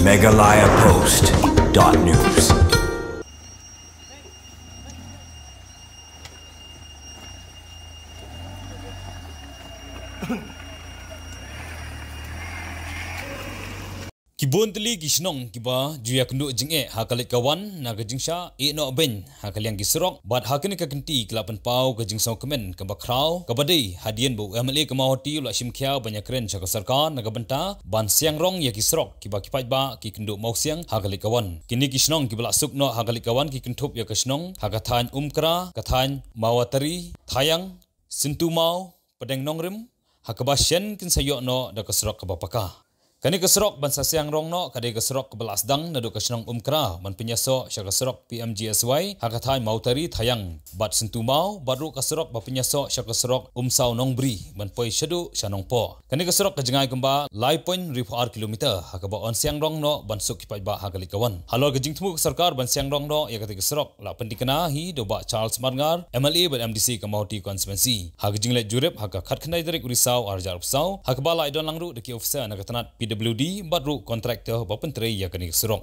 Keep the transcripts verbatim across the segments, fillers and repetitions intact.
Meghalaya Post dot news. Ki bun tylli ki shnong kiba ju ïakynduh jingeh ha ka leit ka wan na ka jingshah ïeh noh beiñ ha ka liang ki surok, bad ha kane ka kynti ki la pynpaw ka jingsngewkmen kaba khraw kaba dei hadien ba u M L A ka Mawhati u la shim khia ban ïakren sha ka sorkar na ka bynta ban siang rong ïa ki surok kiba ki paidbah ki kynduh mawsiang ha ka leit ka wan. Kine ki shnong kiba la suk noh ha ka leit ka wan ki kynthup ïa ka shnong ha ka thaiñ Umkra, ka thaiñ Mawatari, Thaiang, Syntumaw, Pdeng Nongrim, ha kaba shen kin sa ïoh noh da ka surok kaba paka. Kane ka surok ban sa siang rong noh ka dei ka surok kaba la sdang naduh ka shnong Umkra ban pynïasoh sha ka surok P M G S Y ha ka thaiñ Mawtari Thaiang bad Syntumaw, bad ruh ka surok ba pynïasoh sha ka surok Umsaw Nongbri ban poi shaduh sha Nongpoh. Kane ka surok ka jngai kumba lai point hynriewphew ar kilometer ha kaba yn siang rong noh ban suk ki paidbah ha ka leit ka wan. Halor ka jingthmu ka sorkar ban siang rong noh ïa kata ka surok la pyntikna hi da u Bah Charles Marngar, M L A bad M D C ka Mawhati Constituency. Ha ka jingleit jurip ha ka khatkhyndai tarik u Risaw arhajar arphew saw, ha kaba la ïadon lang ruh da ki officer na ka tnat P W D bad ruh kontraktor ba pyntrei ïa kane ka surok.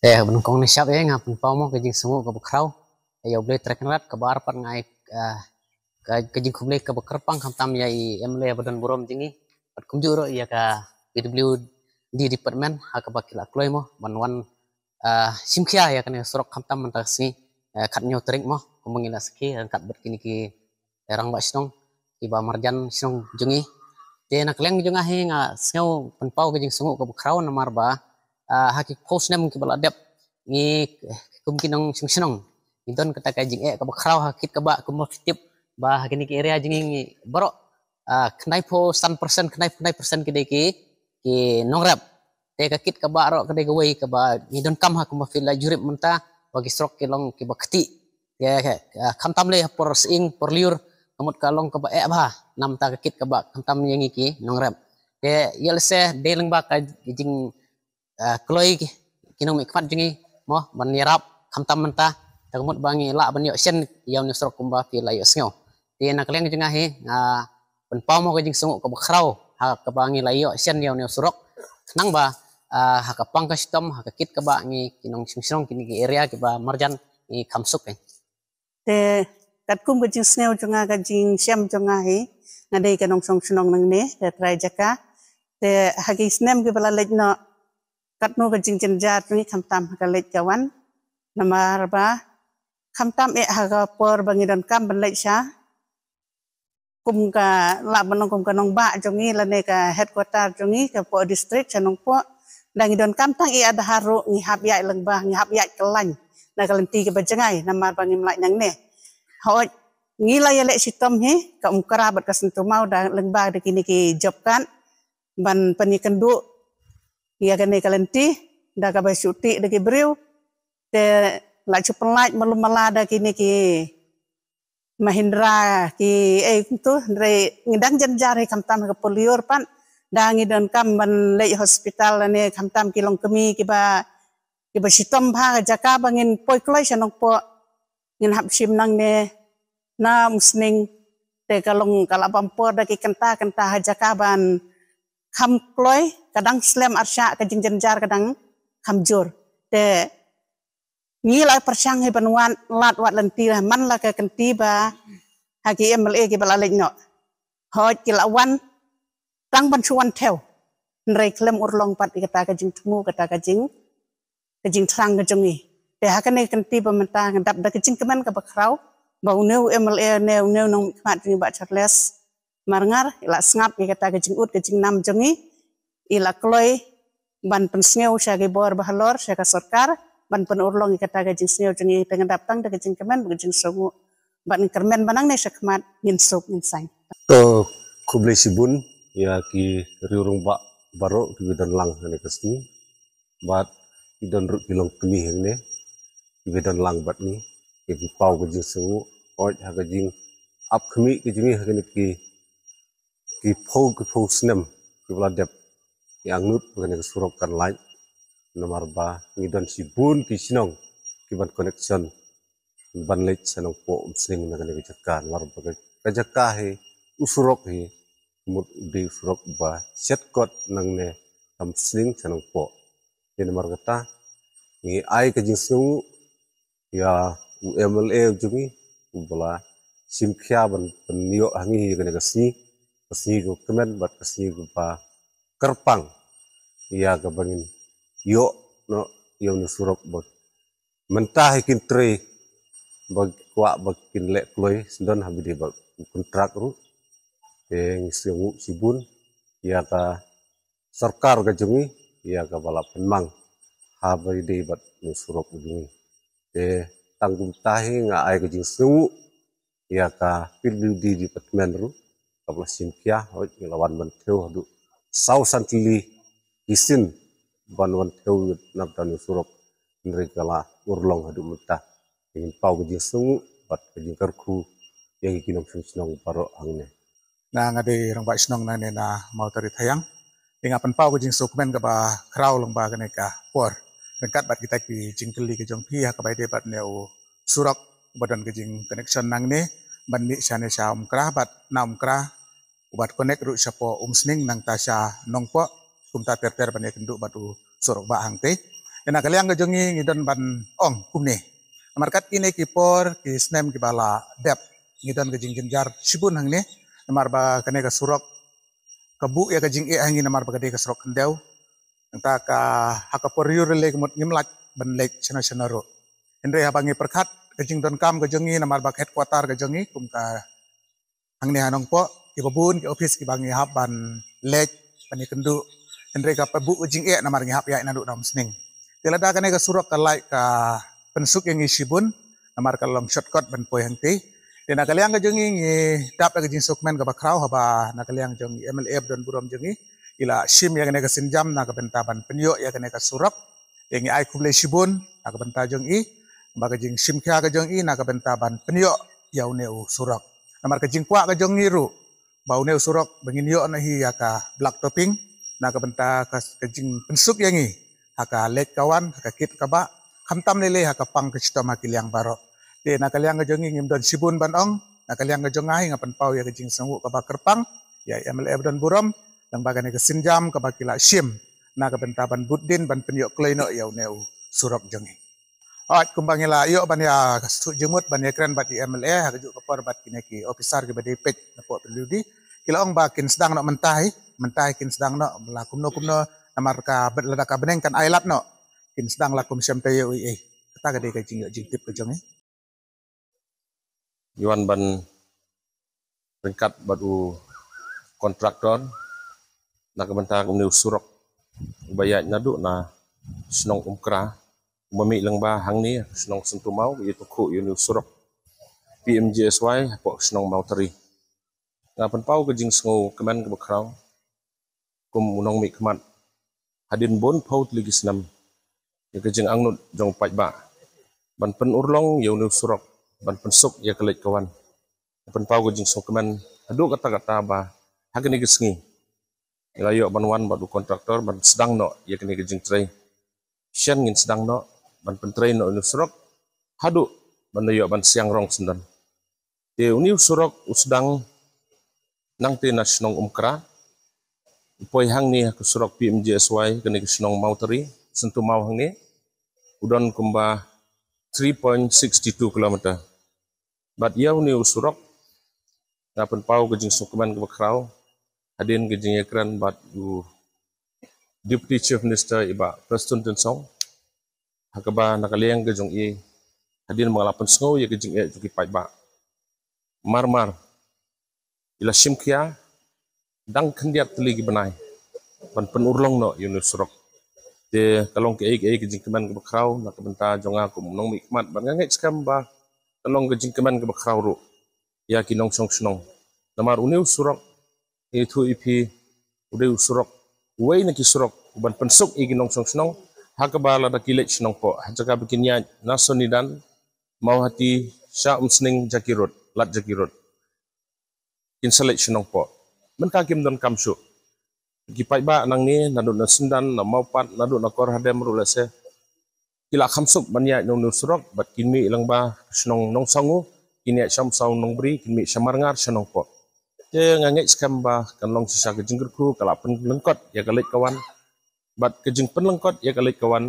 Eh, ba nyngkong nyngkong eh nga pynpaw mo ka jingsngew kaba khraw ïa U Blei Trai Kynrad, kaba ar pat nga ai, eh, ka, ka jingkhublei kaba kyrpang khamtam ïa i M L A ba don burom jong ngi, bad kumjuh ruh ïa ka P W D department ha kaba ki la kloi mo ban wan, ah, shim khia ïa kane ka surok khamtam mynta ka sngi, eh, khathynñiew tarik mo, kumba ngi la sakhi ryngkat bad kine ki, eh, rangbah shnong kiba marjan shnong jong ngi. Te na ka liang jong nga hi nga sngew pynpaw ka jingsngew kaba khraw namar ba, ah, ha ki phew snem kiba la dep ngi, eh, kum ki nongshong shnong ngi don kata ka jingeh kaba khraw ha kit kaba kumba phi tip ba ha kine ki area jong ngi ngi baroh, ah, khyndai phew san percent, khyndai phew khyndai percent ki dei ki, ki nongrep. Te ka kit kaba ruh ka dei kawei kaba ngi donkam ha kumba phi la jurip mynta ba ki surok ki long kiba ktieh. Te, ah, khamtam lei ha por sying por lyiur ka mut ka long kaba eh bha namar ka kit kaba khamtam ïa ngi ki nongrep. Te ïa lehse dei lyngba ka jing, ah, kloi ki, ki nongmihkhmat jong ngi mo ban ïarap khamtam mynta, te ka mut ba ngi lah ban ïoh shen ïa une u surok kumba phi la ïohsngew. Te na ka liang jong nga hi nga pynpaw mo ka jingsngew kaba khraw ha kaba ngi la ïoh shen ïa une u surok. Khnang ba, ah, ha ka pang ka shitom ha ka kit kaba ngi ki nongshong shnong kine ki area kiba marjan ngi kham suk eh. Te katkum ka jingsngew jong nga, ka jingshem jong nga hi, nga dei ka nongshong shnong nangne, ka trai jaka. Te ha ki snem kiba la leit noh, katno ka jingjynjar jong ngi khamtam ha ka leit ka wan. Namar ba khamtam eh ha ka por ba ngi donkam ban leit sha kum ka, lah ban ong kum ka nongbah jong ngi lane ka headquarter jong ngi ka Poh district sha Nongpoh. Da ngi donkam tang ïa Adhar ruh ngi hap ïaid lyngba, ngi hap ïaid kyllaiñ na ka lynti kaba jngai namar ba ngim lait nangne. Hooid, ngi la ïaleh shitom hi ka Umkra bad ka Syntumaw da lyngba da kine ki job card ban pynïakynduh ïa kane ka lynti da kaba shu tih da ki briew. Te la shu pynlait malu mala da kine ki Mahindra ki, eh, kumto, hynrei ngi dang jynjar hi khamtam ha ka por lyiur pat. Da ngi donkam ban leit hospital lane khamtam ki longkmie kiba, kiba shitom bha ha ka jaka ba ngin poi kloi sha Nongpoh. Ngin hap shim nangne na Umsning. Te ka long ka la bam por da ki kynta kynta ha jaka ban kham kloi, ka dang slem arshah, ka jingjynjar ka dang kham jur. Te ngi la pyrshang hi ban wan lad wat lynti, man la ka kynti ba ha ki M L A kiba la leit noh. Hooid ki la wan tang ban shu wan thew. Hynrei khlem urlong pat ïa kata ka jingthmu, kata ka jing, ka jingthrang ka jong ngi. Te ha kane ka kynti ba mynta nga dap da ka jingkmen kaba khraw ba une u M L A ne une u nongmihkhmat jong ngi Bah Charles Marngar i la sngap ïa kata ka jingud ka jingnam jong ngi, i la kloi ban pynsngew sha ki bor ba halor, sha ka sorkar, ban pynurlong ïa kata ka jingsngew jong ngi. Te nga dap tang da ka jingkmen bad ka jingsngew, bad nga kyrmen ba nangne sha khmat ngin suk ngin saiñ. To, khublei shibun ïa ki riew rangbah baroh kiba don lang hangne ka sngi. Bad ki don ruh ki longkmie hangne kiba don lang bad ngi, ki paw ka jingsngew. Hooid, ha ka jingap khmih ka jong ngi ha kine ki, ki phew, ki phew snem kiba la dep, ngi angnud ba kane ka surok kan lait. Namar ba ngi don shibun ki shnong kiban connection ban leit sha Nongpoh Umsning na kane ka jaka, namar ba ka, ka jaka hi, u surok hi mut u dei u surok ba shet kot nangne ha Umsning sha Nongpoh. Te namar kata ngi ai ka jingsngewnguh ïa u M L A jong ngi uba la shim khia ban pynïoh ha ngi ïa kane ka sngi, ka sngi kaba kmen bad ka sngi kaba kyrpang ïa kaba ngin ïoh noh ïa une u surok ba mynta hi kin trei ba kwah ba kin leh kloi syndon ha ba dei bad u kontrak ruh. Te ngi sngewnguh shibun ïa ka sorkar ka jong ngi ïa kaba la pynmang ha ba dei bad une u surok ka jong ngi. Te tang kumta hi nga ai ka jingsngewnguh ïa ka P W D department ruh kaba la shim khia, hooid ngi la wan ban thew haduh saw san tylli ki sien ban wan thew na bynta une u surok, hynrei ka la urlong haduh mynta. Te ngin paw ka jingsngewnguh bad ka jingkyrkhu ïa ki nongshong shnong baroh hangne. Nga, nga dei Rangbah Shnong nangne na Mawtari Thaiang. Te nga pynpaw ka jingsngewkmen kaba khraw lyngba kane ka por ryngkat bad kita ki jingkylli ka jong phi ha kaba ïadei bad une u surok uba don ka jingconnection nangne ban mih shane sha Umkra bad na Umkra uba connect ruh shapoh Umsning nangta sha Nongpoh, kumta ter ter ban ïakynduh bad u surok bah hangtei. Te na ka liang ka jong ngi ngi don ban ong kumne. Namar kat kine ki por ki snem kiba la dep ngi don ka jingjynjar shibun hangne namar ba kane ka surok ka buh ïa ka jingeh ha ngi namar ba ka dei ka surok khyndew. Nangta ka ha ka por ïoh rylli ka mut ngim lah ban leit shano shano ruh. Hynrei haba ngi pyrkhat ka jingdonkam ka jong ngi namar ba ka headquarter ka jong ngi kum ka hangne ha Nongpoh, kiba bun ki office kiba ngi hap ban leit ban ïakynduh. Hynrei ka buh ka jingeh namar ngi hap ïaid naduh na Umsning. Te lada kane ka surok ka lah ka pynsuk ïa ngi shibun namar ka long shortcut ban poi hangtei. Te na ka liang ka jong ngi ngi dap ïa ka jingsngewkmen kaba khraw haba na ka liang jong ngi M L A ba don burom jong ngi i la shim ïa kane ka sienjam na ka bynta ban pynïoh ïa kane ka surok. Te ngi ai khublei shibun na ka bynta jong i ba ka jingshim khia ka jong i na ka bynta ban pynïoh ïa une u surok. Namar ka jingkwah ka jong ngi ruh ba une u surok ba ngin ïoh noh hi ïa ka black topping na ka bynta ka, ka jingpynsuk ïa ngi ha ka leit ka wan, ha ka kit ka bah, khamtam lei lei ha ka pang ka shitom ha ki liang baroh. Te na ka liang ka jong ngi ngim don shibun ban ong, na ka liang ka jong nga hi nga pynpaw ïa ka jingsngewnguh kaba kyrpang ïa i M L A ba don burom lyngba kane ka sienjam kaba ki la shim na ka bynta ban bud dien ban pynïoh kloi noh ïa une u surok jong ngi. Hooid, kumba ngi la ïoh ban ïa ka suk jingmut ban ïakren bad i M L A ha kajuh ka por bad kine ki officer kiba dei peit napoh P W D, ki la ong ba kin sdang noh mynta hi, mynta hi kin sdang noh la kumno kumno namar ka byn-, lada ka bneng kan ailad noh kin sdang la kum shym te ïoh ei ei. Kata ka dei ka jingïoh jingtip ka jong ngi. Ngi wan ban ryngkat bad u kontraktor na ka bynta une u surok uba ïaid naduh na shnong Umkra uba mih lyngba hangne shnong Syntumaw ïa u khuh ïa une u surok P M G S Y hapoh shnong Mawtari. Nga pynpaw ka jingsngewkmen kaba khraw kum u nongmihkhmat hadien bun phew tylli ki snem ïa ka jingangnud jong u paidbah ban pynurlong ïa une u surok, ban pynsuk ïa ka leit ka wan. Pynpaw ka jingsngewkmen haduh katta katta ba ha kane ka sngi ngi la ïoh ban wan bad u kontraktor ban sdang noh ïa kane ka jingtrei. Shen ngin sdang noh ban pyntrei noh une u surok haduh ban da ïoh ban siang rong syndon. Te une u surok u sdang nangta na shnong Umkra, u poi hangne ha ka surok P M G S Y kane ka shnong Mawtari, Syntumaw hangne, u don kumba three point six two kilometer. Bad ïa une u surok nga pynpaw ka jingsngewkmen kaba khraw hadien ka jingïakren bad u Deputy Chief Minister i Bah Prestone Tynsong, ha kaba na ka liang ka jong i hadien ba nga la pynsngew ïa ka jingeh jong ki paidbah, mar mar i la shim khia dang khyndiat tylli ki bnai ban pynurlong noh ïa une u surok. Te ka long kaei kaei ka jingkmen kaba khraw na ka bynta jong nga kum u nongmihkhmat, bad nga ngeit skhem ba ka long ka jingkmen kaba khraw ruh ïa ki nongshong shnong. Namar une u surok, ïathuh ïa phi, u dei u surok uwei na ki surok uban pynsuk ïa ki nongshong shnong ha kaba lada ki leit sha Nongpoh, ha jaka ba kin ïaid na Sonidan, Mawhati, sha Umsning, Jaki Road, Lat Jaki Road, kin sa leit sha Nongpoh. Mynta kim donkam shuh. Ki paidbah nangne naduh na Syndan, na Mawpat, naduh na Korhadem ruh lehse ki la kham suk ban ïaid na une u surok bad kin mih lyngba shnong Nongsawnguh, kin ïaid sha Umsaw Nongbri, kin mih sha Marngar sha Nongpoh. Te nga ngeit skhem ba kan long shisha ka jingkyrkhu ka la pynlyngkot ïa ka leit ka wan. Bad ka jingpynlyngkot ïa ka leit ka wan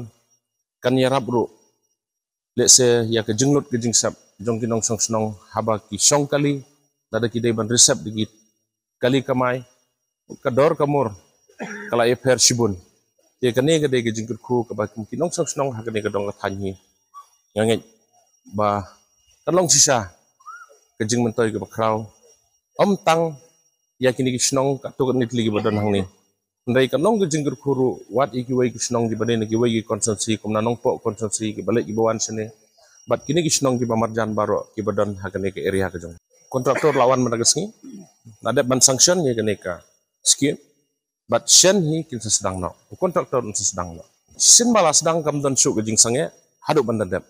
kan ïarap ruh lehse ïa ka jinglut ka jingsep jong ki nongshong shnong haba ki shong kali, lada ki dei ban resep da ki kali kamai, ka dor ka mur ka la ïapher shibun. Te kane ka dei ka jingkyrkhu kaba kum ki nongshong shnong ha kane ka dong ka thaiñ hi, nga ngeit ba kan long shisha ka jingmyntoi kaba khraw, ym tang ïa kine ki shnong katto katne tylli kiba don hangne. Hynrei kan long ka jingkyrkhu ruh wat ïa kiwei ki shnong kiba dei na kiwei ki constituency, kum na Nongpoh constituency, kiba leit kiba wan shane, bad kine ki shnong kiba marjan baroh kiba don ha kane ka area ka jong. Contractor la wan mynta ka sngi, la dep ban sanction ïa kane ka scheme. Bad shen hi kin sa sdang noh, u contractor un sa sdang noh. Shisien ba la sdang kam don shuh ka jingsangeh haduh ban da dep.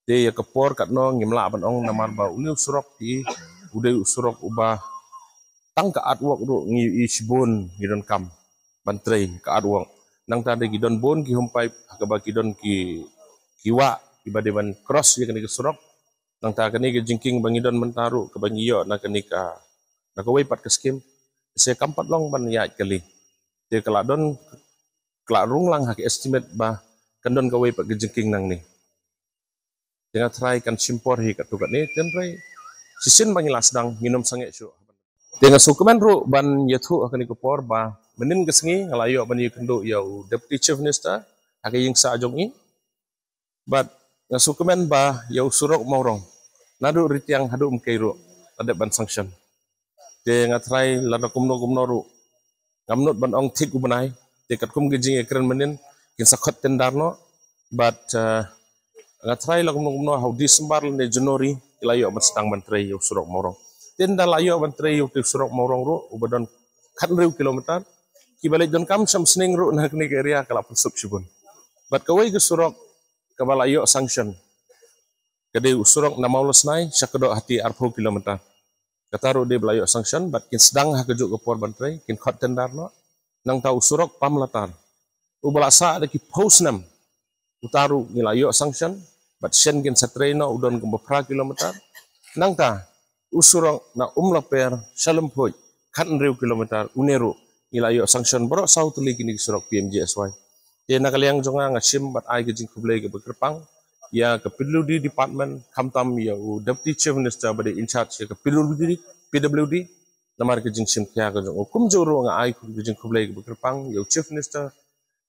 Te ïa ka por katno ngim lah ban ong, namar ba une u surok hi u dei u surok uba tang ka artwork ruh ngi ïohi shibun ngi donkam ban trei ka artwork. Nangta dei ki don bun ki home pipe ha kaba ki don ki, ki wah kiba dei ban cross ïa kane ka surok. Nangta kane ka jingkieng ba ngi don mynta ruh kaba ngi ïoh na kane ka, na kawei pat ka scheme, se kam pat long ban ïaid kali. Te ka la don, ka la rung lang ha ka estimate ba kan don kawei pat ka jingkieng nangne. Te nga tharai kan shim por hi katto katne, hynrei shisien ba ngi la sdang ngin ym sangeh shuh. Te nga sngewkmen ruh ban ïathuh ha kane ka por ba mynnin ka sngi nga la ïoh ban ïakynduh ïa u Deputy Chief Minister ha ka ïing sah jong i. Bad nga sngewkmen ba ïa u surok Mawrong, naduh Ritiang haduh Umkei ruh la dep ban sanction. Te nga tharai lada kumno kumno ruh, ngam nud ban ong thik u bnai, te katkum ka jingïakren mynnin kin sa khot tender noh. Bad, eh, nga tharai la kumno kumno ha u December lane January ki la ïoh ban sdang ban trei ïa u surok Mawrong. Te ynda la ïoh ban trei ïa u surok Mawrong ruh uba don khathynriew kilometer, kiba leit donkam sha Umsning ruh na kane ka area ka la pynsuk shibun. Bad kawei ka surok kaba la ïoh sanction ka dei u surok na Mawlasnai sha Kdohati, arphew kilometer. Kata ruh dei ba la ïoh sanction bad kin sdang ha kajuh ka por ban trei, kin khot tender noh. Nangta u surok Pamlatar uba la sah da ki phew snem, uta ruh ngi la ïoh sanction bad shen kin sa trei noh, u don kumba phra kilometer. Nangta u surok na Umlaper sha Lymphuid, khathynriew kilometer, une ruh ngi la ïoh sanction baroh saw tylli kine ki surok P M G S Y. Te na ka liang jong nga, nga shim bad ai ka jingkhublei kaba kyrpang ïa ka P W D department, khamtam ïa u Deputy Chief Minister ba dei in charge ïa ka P W D, P W D, namar ka jingshim khia ka jong u. Kumjuh ruh nga ai ka jingkhublei kaba kyrpang ïa u Chief Minister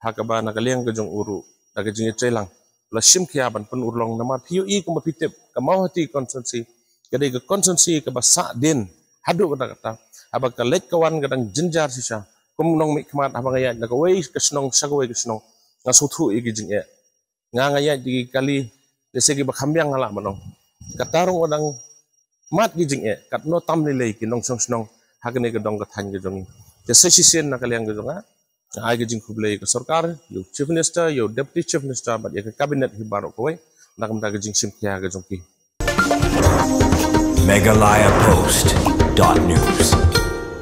ha kaba na ka liang ka jong u ruh da ka jingïatreilang la shim khia ban pynurlong, namar phi ïohi kumba phi tip ka Mawhati constituency ka dei ka constituency kaba sah dien haduh katta katta. Haba ka leit ka wan ka dang jynjar shisha, kum nongmihkhmat, haba nga ïaid na kawei ka shnong sha kawei ka shnong, nga sngewthuh ïa ki jingeh. Nga, nga ïaid da ki kali, lehse kiba kham biang nga lah ban ong. Kata ruh ka dang mad ki jingeh, katno tam lei lei ki nongshong shnong ha kane ka dong ka thaiñ ka jong ngi. Te sa shisien na ka liang ka jong nga, nga ai ka jingkhublei ka sorkar, ïa u Chief Minister, ïa u Deputy Chief Minister bad ïa ka cabinet hi baroh kawei na ka bynta ka jingshim khia ka jong ki. Meghalaya Post dot news.